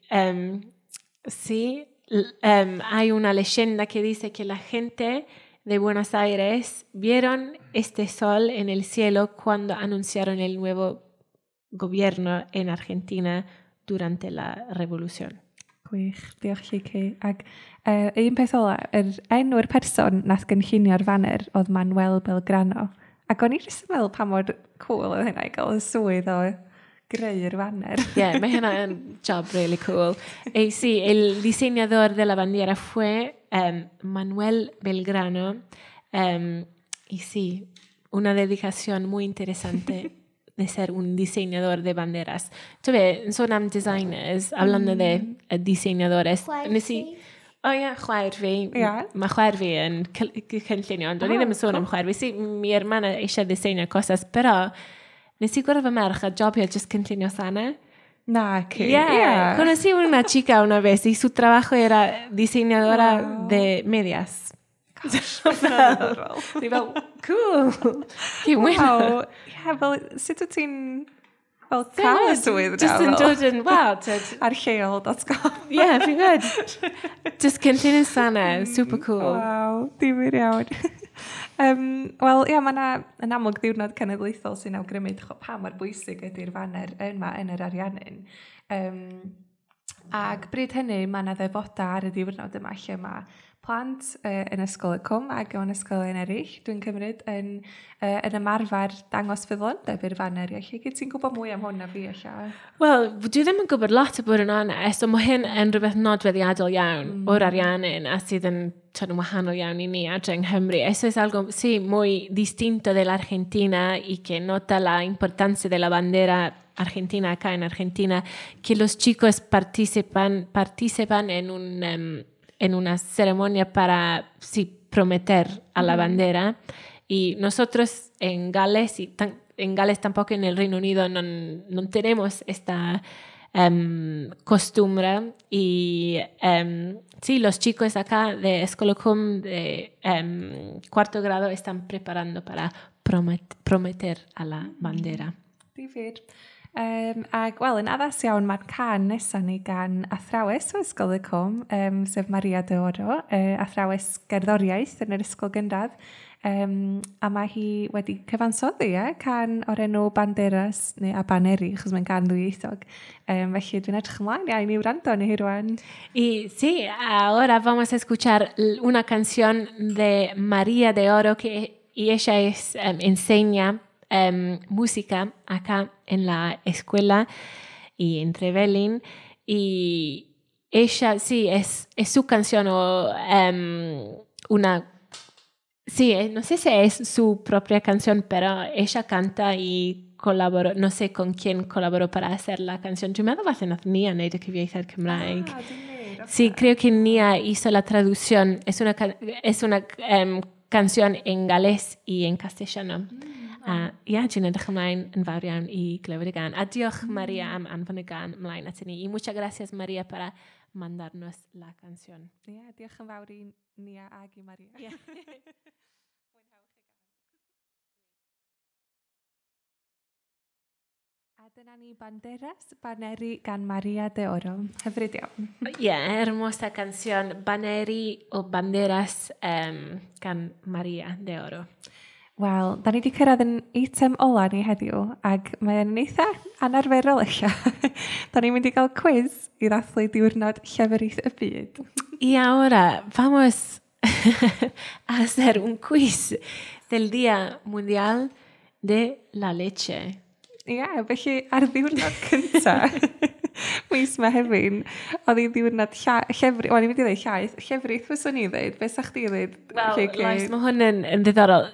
sí, hay una leyenda que dice que la gente de Buenos Aires vieron este sol en el cielo cuando anunciaron el nuevo gobierno en Argentina durante la revolución. Gwych, diolch Lleucu. Ac un peth ola, yr enw'r person nath gynllunio'r faner oedd Manuel Belgrano. Ac o'n i jyst yn meddwl pa mor cool oedd hynna i gael y swydd o greu'r faner. Yeah, mae hynna yn job really cool. Y sí, el diseñador de la bandera fue Manuel Belgrano. Y sí, una dedicación muy interesante de ser un diseñador de banderas. Ti'n be, yn sôn am designers, hablando de diseñadores, Chwaer nes i ti? O ie, chwaer fi. Ie. Mae chwaer fi yn cynllunio, ond o'n i Oh, ddim yn sôn am chwaer fi. Sí, mi hermana eisiau diseño cosas, pero nes i gwrdd fy merch a job hi oedd just cynllunio sanau. Na, ci. Yeah. Conocí una chica una vez y su trabajo era diseñadora Wow. de medias. Gosh, diddorol. Ni fel, cool. Qué bueno. Wow. Ie, fel, sut wyt ti'n fel cael y swydd na? Just yn fel? dod yn, wow, tyd. Ar lleol.com. Yeah, fi'n gwybod. Just cynllun sanau, super cool. Waw, difyr iawn. Wel, ia, mae yna yn amlwg ddiwrnod cenedlaethol sy'n awgrymu pa mor bwysig ydy'r faner yma yn yr Ariannin. Ac bryd hynny, mae yna ddefodau ar y diwrnod yma lle mae plant yn Ysgol y Cwm ac mewn ysgolion eraill, dwi'n cymryd, yn ymarfer dangos ffyddlondeb i'r faner. Ie, lle ti'n gwybod mwy am hwn na fi, ella? Wel, dwi ddim yn gwybod lot o bod yn onest, ond mae hyn yn rhywbeth nodweddiadol iawn o'r Ariannin a sydd yn tyd, yn wahanol iawn i ni adre yng Nghymru. Eso es algo, sí, muy distinto de la Argentina y que nota la importancia de la bandera argentina acá en Argentina, que los chicos participan en una ceremonia para, sí, prometer a la bandera. Y nosotros en Gales, y en Gales tampoco en el Reino Unido, no tenemos esta costumbre. Y sí, los chicos acá de Ysgol y Cwm de cuarto grado están preparando para prometer a la bandera. Difyr. Ac, wel, yn addas iawn, mae'r cân nesaf ni gan athrawes o Ysgol y Cwm, sef Maria de Oro, athrawes gerddoriaeth yn yr ysgol gynradd. A mae hi wedi cyfansoddi, cân o'r enw Banderas, neu a Baneri, achos mae'n gân ddwyieithog. Felly dwi'n edrych ymlaen iawn i wrando arni hi rwan. Y sí, ahora vamos a escuchar una canción de María de Oro que, y ella es, enseña música acá en la escuela y en Trevelin. Y ella, sí, es su canción o una... Sí, no sé si es su propia canción, pero ella canta y colaboró, no sé con quién colaboró para hacer la canción. Dwi'n meddwl falle nath Nia wneud y cyfieithiad Cymraeg. Ah, dwi'n wir, Sí, ocê. creo que Nia hizo la traducción. Es una canción en galés y en castellano. A ia, dwi'n edrych ymlaen yn fawr iawn i glywed y gân. A diolch Maria am anfon y gân ymlaen at ni. Y muchas gracias Maria para mandarnos la canción. Ie, diolch yn fawr i Nia ag i Maria. Ie. A dyna ni Banderas, Baneri gan Maria de Oro. Hyfryd iawn. Yeah, hermosa canción, Baneri o Banderas gan Maria de Oro. Wel, da ni wedi cyrraedd yn eitem ola ni heddiw, ac mae'n eitha anarferol eich. Da ni'n mynd i gael cwiz i ddathlu diwrnod llefrith y byd. Y ahora vamos a hacer un quiz del Día Mundial de la Leche. Ie, felly ar ddiwrnod cynta, mis Mehefin, oedd hi ddiwrnod llefrith, wel, ni'n mynd i ddweud llaeth, llefrith fyswn i ddweud, beth sa'ch chi ddweud? Well, Lleucu? Lois, mae hwn yn ddiddorol.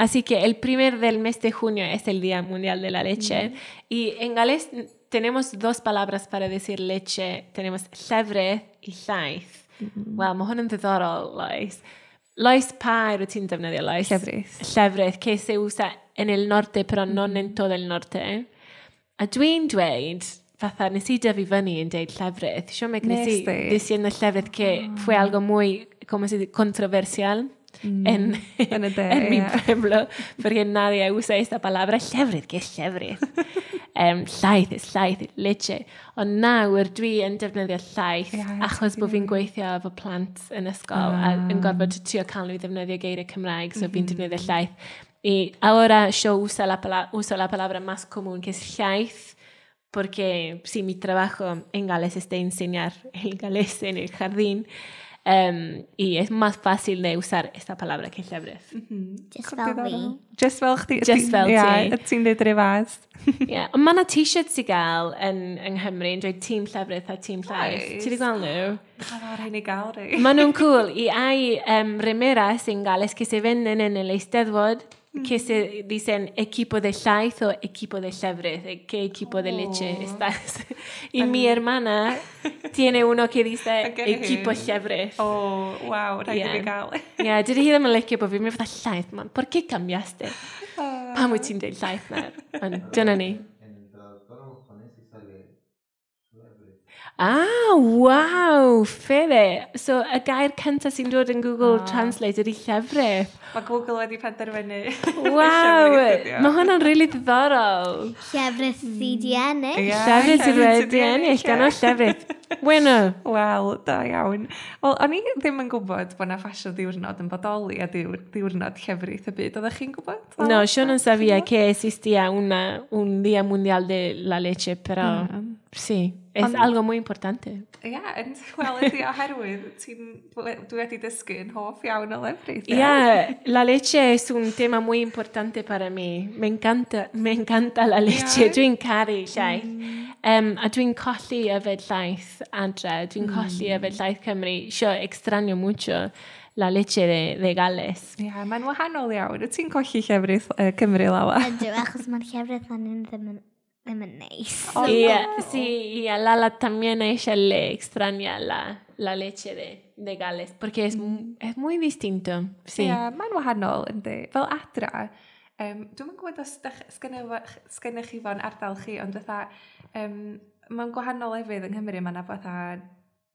Así que el primer del mes de junio es el Día Mundial de la Leche. Y en galés tenemos dos palabras para decir leche. Tenemos llefrith y llaeth. Wel, mae hwn yn ddiddorol, Lois. Lois, pa air wyt ti'n defnyddio, Lois? Llefrith. Llefrith, que se usa en el norte, pero no en todo el norte. A dwi'n dweud, fatha, nes i dyfu fyny yn deud llefrith. Yo me crecí Nes di? diciendo llefrith que fue algo muy, ¿cómo se dice?, controversial Yn y de, en mi ie. pueblo, porque nadie usa esta palabra, llefrith, ¿qué es llefrith? Llaeth es llaeth, leche. Ond nawr dwi yn defnyddio llaeth Ie, achos bod fi'n gweithio efo plant yn ysgol a yn gorfod trio cael nhw i ddefnyddio geiriau Cymraeg, so fi'n defnyddio llaeth. Y ahora yo uso la palabra más común, que es llaeth, porque sí, mi trabajo en Gales es de enseñar el galés en el jardín. Y es más fácil de usar esta palabra que llefrith. Just fel fi. Just fel chdi. Just fel ti. Ie, ti'n dweud rhyw fas. Yeah. Ond mae yna t-shirts i gael yng Nghymru yn dweud tîm llefrith a tîm llaeth. Oes. Ti wedi gweld nhw? A rhaid ni gael rei. Maen nhw'n cool. Y hay remeras en Gales que se venden en el Eisteddfod que se dicen equipo de llaeth o equipo de llefrith. ¿Qué equipo de leche Oh. estás? Y mi hermana tiene uno que dice Ac yn equipo hyn. llefrith. O, waw, rhaid i Ie. fi gael. Yeah, dydy hi ddim yn licio bod fi'n mynd fatha llaeth, man. ¿Por qué cambiaste? Pam wyt ti'n dweud llaeth nawr? Ond dyna ni. En el traductor a japonés sí sale llefrith. Ah, waw, Fede. So, y gair cyntaf sy'n dod yn Google Translate ydy llefrith. Mae Google wedi penderfynu. Waw, Llefrith ydi o. mae hwnna'n rili diddorol. Llefrith sydd di ennill. Ie, Llefrith sydd wedi ennill, ie. gan o llefrith. Bueno, Wel, da iawn. Wel, o'n i ddim yn gwybod bod na ffasiwn ddiwrnod yn bodoli a diwrnod llefrith y byd. Oeddech chi'n gwybod? no, yo no sabía que existía un Día Mundial de la Leche, pero sí, es algo muy importante. Ie, wel, ydy oherwydd ti'n, dwi wedi dysgu yn hoff iawn o lefrith. ie? Ya, la leche es un tema muy importante para mí. Me encanta la leche. Ie. Dwi'n caru llaeth. A dwi'n colli yfed llaeth adre. Dwi'n colli yfed llaeth Cymru. Yo extraño mucho la leche de Gales. Ie, mae'n wahanol iawn. Wyt ti'n colli llefrith Cymru lawa? Ydw, achos mae'r llefrith fan hyn ddim yn neis. O, Y, no. sí, y a Lala también a ella le extraña la leche de Gales, porque es muy distinto. Sí. Ie, mae'n wahanol, yndi. Fel adra, dwi'm yn gwybod os sgennych chi fo'n ardal chi, ond fatha, mewn gwahanol lefydd yng Nghymru, mae yna fatha,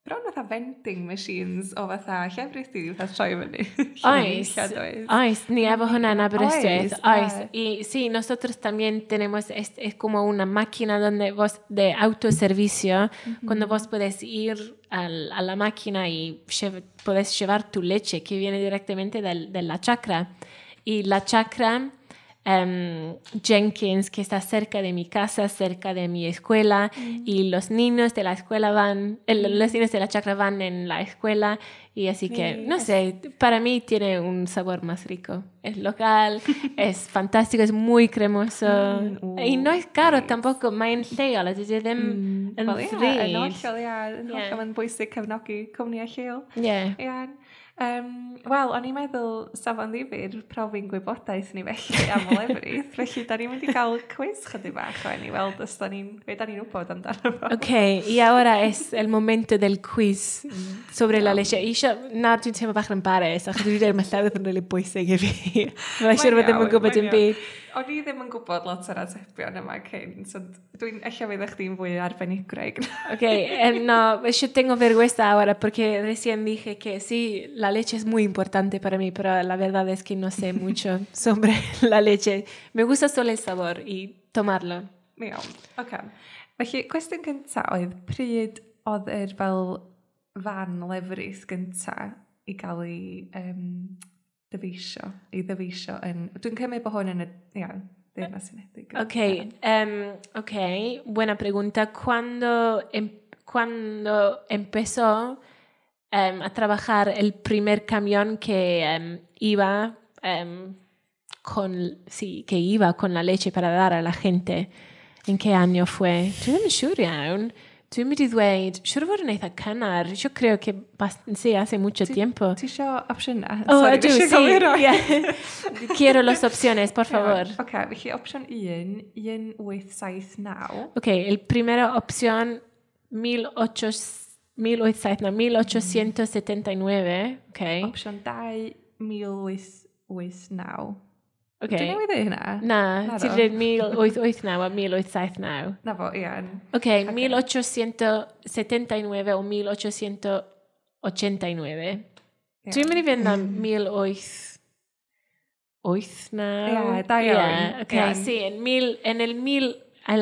bron fatha vending machines o fatha llefrith i fatha troi fyny. Oes, Lle does. oes, ni efo hwnna yn Aberystwyth, Oes, oes. Y sí, nosotros también tenemos, es como una máquina donde vos, de autoservicio, cuando vos puedes ir a la máquina y puedes llevar tu leche que viene directamente de la chacra. Y la chacra Jenkins, que está cerca de mi casa, cerca de mi escuela, y los niños de la escuela van, los niños de la chacra van en la escuela, y así que, Sí, no sé, para mí tiene un sabor más rico. Es local, es fantástico, es muy cremoso, y no es caro nice. tampoco, mae'n lleol, a dydy ddim yn Wel, ie, yn ddrud. hollol, ie, yn Ie. hollol, mae'n bwysig cefnogi cwmnïau lleol. Yeah. Ie. Wel, o'n i'n meddwl safon ddifyr profi'n gwybodaeth ni felly am y lefrith, felly da ni'n mynd i gael cwis chydig bach o'n i weld os da ni'n, be da ni'n wybod amdano fo. Ok, y ahora es el momento del quiz sobre la leche. Y yo, na, dwi'n teimlo bach yn embarrassed, achos dwi wedi dweud mae llefrith yn rili bwysig i fi. Mae'n siŵr bod ddim yn iawn, gwybod mae'n dim iawn. byd. O'n i ddim yn gwybod lot o'r atebion yma cyn, so dwi'n ella fydd chdi'n fwy arbenigwraig. Ok, no, yo tengo vergüenza ahora porque recién dije que sí, la leche es muy importante para mí, pero la verdad es que no sé mucho sobre la leche. Me gusta solo el sabor y tomarlo. Iawn, oce. Felly, cwestiwn cyntaf oedd pryd oedd yr fel fan lefrith gynta i gael ei dyfeisio, ei ddyfeisio yn... Dwi'n cymryd bod hwn yn y, ia, Deyrnas Unedig. Ok, ok, buena pregunta. ¿Cuándo empezó a trabajar el primer camión que iba con, sí, que iba con la leche para dar a la gente? ¿En qué año fue? Dwi ddim yn siŵr iawn. Dwi'n mynd i ddweud, siŵr o fod yn eitha cynnar. Yo creo que sí, hace mucho tiempo. Ti isio opsiynau? Oh, Sorry, ydw, dwi isio sí. cael ei roi. Yeah. Quiero las opciones, por favor. Iawn, Oce, felly opsiwn 1, 1879. Ok, el primera opción, 1879, ok. Opsiwn 2, 1889. Ok. Dwi'n newydd ddeud hynna? Na, Naddo. ti wedi dweud 1889 a 1879. Na fo, ie. Ok, 1879 o 1889. Ie. Dwi'n mynd i fynd am 1889. Ie, da iawn. Yeah, ok, Iawn. sí, en el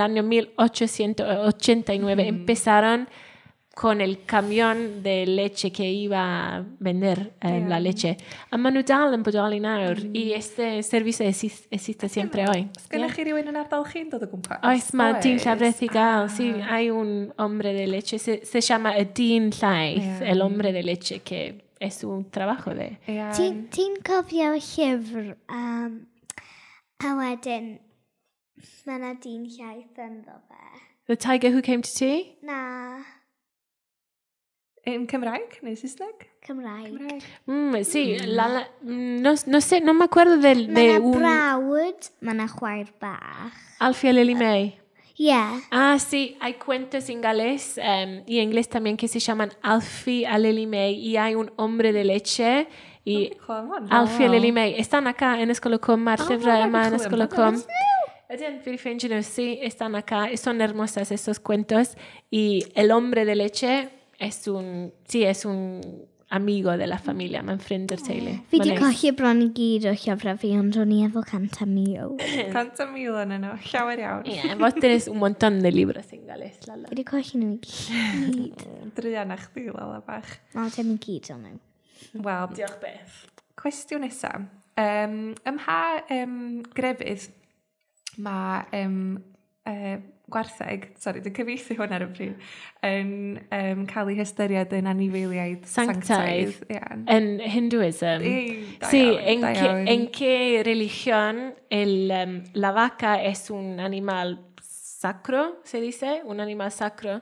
año 1889 empezaron con el camión de leche que iba a vender la leche. A maen nhw dal yn bodoli nawr, y este servicio existe siempre hoy. Sgennych chi rywun yn ardal chi'n dod o gwmpas? Oes, mae dyn Oes. llafreth i gael. Sí, hay un hombre de leche, se llama y dyn llaeth, el hombre de leche, que es un trabajo de... Ie. Ti'n cofio llyfr a wedyn mae yna dyn llaeth ynddo fe. The Tiger Who Came to Tea? Na, Yn Cymraeg neu Saesneg? Cymraeg. Cymraeg. Sí, no, no sé, no me acuerdo Mae de yna un... brawd, mae yna chwaer bach. Alfie a Lily May. Ie. Yeah. Ah, sí, hay cuentos en galés y inglés también que se llaman Alfie a Lily May y hay un hombre de leche y Clywed am hwn. Alfie a Lily May están acá en Ysgol y Cwm, mae'r Oh, llyfrau na, yma yn dwi'n Ysgol y chwilio Cwm. Ydyn, fi 'di ffeindio nhw, sí, están acá, son hermosas estos cuentos y el hombre de leche es un, sí, es un amigo de la familia, mae'n ffrind o'r teulu. Fi Mae'n di neis. colli bron i gyd o llyfrau fi, ond o'n i efo 100,000. 100,000 yn nhw, llawer iawn. Yeah, vos tenés un montón de libros en galés, Lala. Fi di colli nhw i gyd. Druan a chdi, Lala bach. Na, dim i gyd o'n nhw. Wel, Diolch beth. cwestiwn nesa. Ym mha grefydd mae gwartheg, sori, dwi'n cyfieithu hwn ar y pryd, yn cael ei hystyried yn anifeiliaid Sanctaidd. sanctaidd. Ie. En hinduism. Ei, da Sí, iawn, ¿en da qué, iawn. ¿en qué religión la vaca es un animal sacro, se dice? Un animal sacro.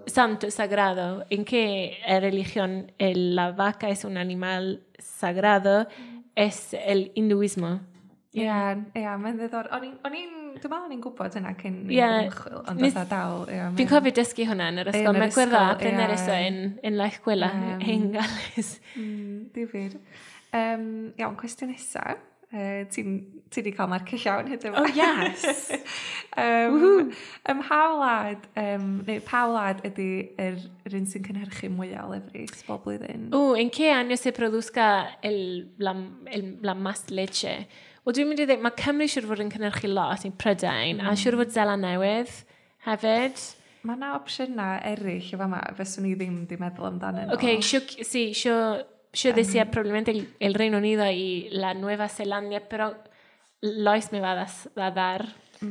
Santo, sagrado. ¿En qué religión la vaca es un animal sagrado? Es el hinduismo. Ie, ie, mae'n ddiddorol. O'n i'n, dwi'n meddwl o'n i'n gwybod hynna cyn Ie. ymchwil, ond fatha dal. Ie, Fi'n cofio dysgu hwnna yn yr ysgol. Yn yr Me acuerdo ysgol, aprender ie. eso en la escuela, en Gales. Difyr. Iawn, cwestiwn nesa. Ti wedi cael marcio llawn hyd yma. Oh, yes! Ym mha wlad, neu pa wlad ydy yr un sy'n cynhyrchu mwyaf o lefrith bob blwyddyn? ¿En qué año se produzca la más leche? Wel, dwi'n mynd i ddweud, mae Cymru siŵr fod yn cynhyrchu lot i Prydain, a siŵr fod Zeland Newydd hefyd. Mae yna opsiynau eraill o fama, fyswn i ddim di meddwl amdanyn nhw. Ok, yo, sí, yo decía probablemente el Reino Unido y la Nueva Zelanda, pero Lois me va a dar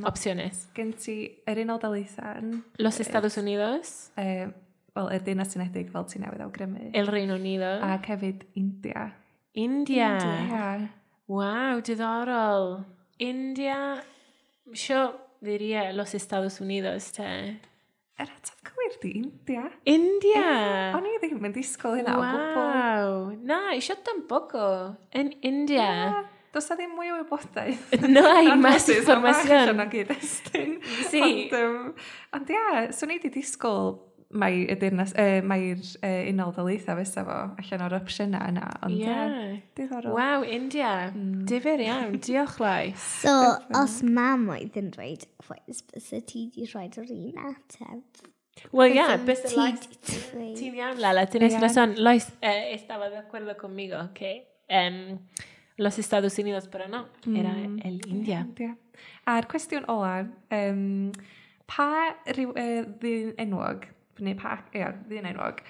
opciones. Gen ti yr Unol Daleithiau, Los Estados Unidos, wel, y Deyrnas Unedig fel ti newydd awgrymu, el Reino Unido, ac hefyd India. India. Ie. Wow, diddorol. India, yo diría los Estados Unidos, te. Yr ateb cywir di India. India. O'n i ddim yn disgwyl hynna o gwbl. Wow. Na, yo tampoco. En India. Ie, Does na ddim mwy o wybodaeth. No hay más Anffodus, ma' bach información. allan o gyd-destun. Sí. Ond ia, swn i wedi disgwyl mai y deyrnas, mai'r Unol Daleithiau fysa fo allan o'r opsiynau yna. Ond ie, Yeah. diddorol. Wow, India. Difyr iawn. Diolch, Lois. So, os mam oedd yn rhaid y cwis, bysa ti di rhoi'r un ateb. Well, yeah, Bysa bys ti Lois. 'di dweud. Ti'n iawn, Lala, tienes Yeah. razón. Lois estaba de acuerdo conmigo que los Estados Unidos, pero no, era el India. India. A'r cwestiwn ola, pa ryw, ddyn enwog, neu pa, ia, ddyn enwog,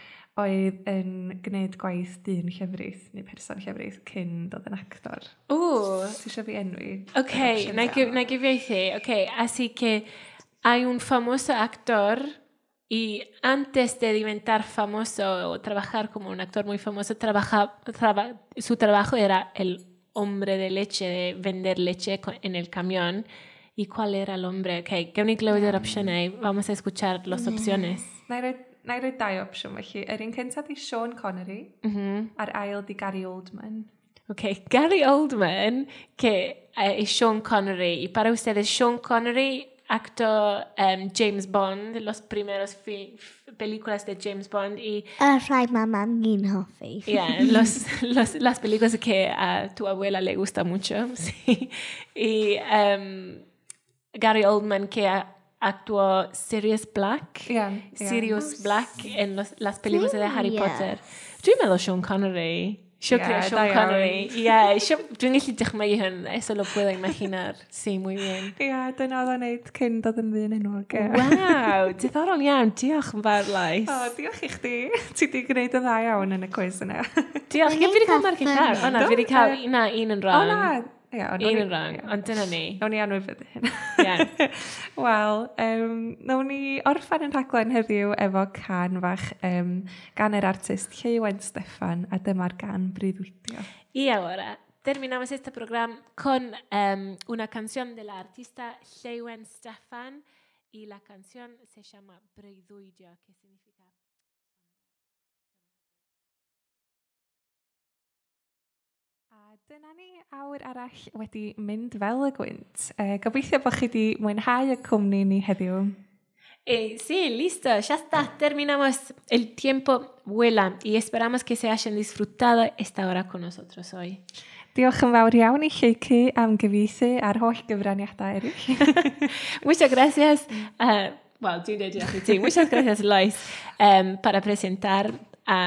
oedd yn gwneud gwaith dyn llefrith, neu person llefrith, cyn dod yn actor? Ooh, Ti eisiau fi enwi? Ok, na i gyfieithu. Ok, así que hay un famoso actor y antes de inventar famoso o trabajar como un actor muy famoso, su trabajo era el hombre de leche, de vender leche en el camión. ¿Y cuál era el hombre? Ok, gawn ni glywed yr opsiynau. Vamos a escuchar las opciones. Na i roi dau opsiwn felly. Yr un cyntaf di Sean Connery, a'r ail di Gary Oldman. Ok, Gary Oldman, que es Sean Connery. Y para ustedes, Sean Connery actuó James Bond, los primeros películas de James Bond y Y rhai mae mam ni'n hoffi. yeah, las películas que a tu abuela le gusta mucho. Sí. Y Gary Oldman, que actuó Sirius Black. Ie, ie. Sirius Black en las películas de Harry Sirius. Potter. Dwi'n meddwl Sean Connery. Yo creo Ie, Sean da iawn. Connery. Yeah, dwi'n gallu dychmygu hyn, eso lo puedo imaginar. Sí, muy bien. Ie, dyna oedd o'n neud cyn dod yn ddyn enwog. Ie. Waw, diddorol iawn. Diolch yn fawr, Lois. O, diolch i chdi. Ti di gwneud yn dda iawn yn y cwis yna. Diolch. Ie, fi wedi cael marciau llawn. O na, fi wedi cael na, un yn O wrong. na. Ie, ond Un yn wrong, ond dyna ni. Nawn ni anwybyddu hyn. Iawn. Wel, nawn ni orffen yn rhaglen heddiw efo can fach gan yr artist Lleuwen Steffan, a dyma'r gan Breuddwydio. Y ahora terminamos este programa con una canción de la artista Lleuwen Steffan y la canción se llama Breuddwydio, que significa. A dyna ni, awr arall wedi mynd fel y gwynt. Gobeithio bod chi wedi mwynhau y cwmni ni heddiw. Sí, listo, ya está, terminamos. El tiempo vuela y esperamos que se hayan disfrutado esta hora con nosotros hoy. Diolch yn fawr iawn i Lleucu am gyfieithu a'r holl gyfraniadau eraill. Muchas gracias. Well, dwi'n dweud diolch i ti. Muchas gracias, Lois, para presentar a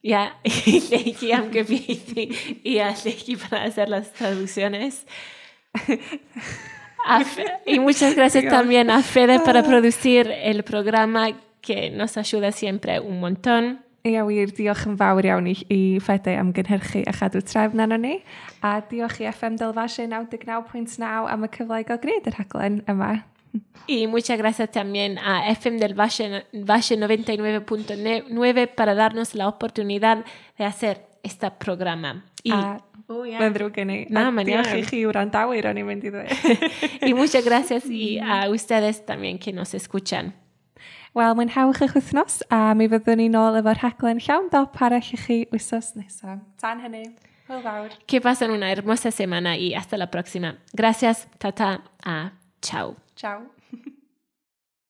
ya, Lleucu am gyfieithu y a Lleucu para hacer las traducciones. Y muchas gracias también a Fede para producir el programa, que nos ayuda siempre un montón. Ia wir, diolch yn fawr iawn i Fede am gynhyrchu a chadw trefn arno ni. A diolch i FM Del Valle 99.9 am y cyfle i gael gwneud y rhaglen yma. Y muchas gracias también a FM del Valle 99.9 para darnos la oportunidad de hacer este programa. Y, A, Oh, yeah. Mae'n ddrwg gen i. Na, A mae'n diolch iawn. i chi wrandawyr o'n i'n mynd i ddweud. Y muchas gracias y a ustedes también que nos escuchan. Wel, mwynhewch eich wythnos a mi fyddwn ni nôl efo'r rhaglen llawn dop arall i chi wythnos nesaf. Tan hynny, hwyl fawr. Que pasen una hermosa semana y hasta la próxima. Gracias, tata, a chao. Ciao.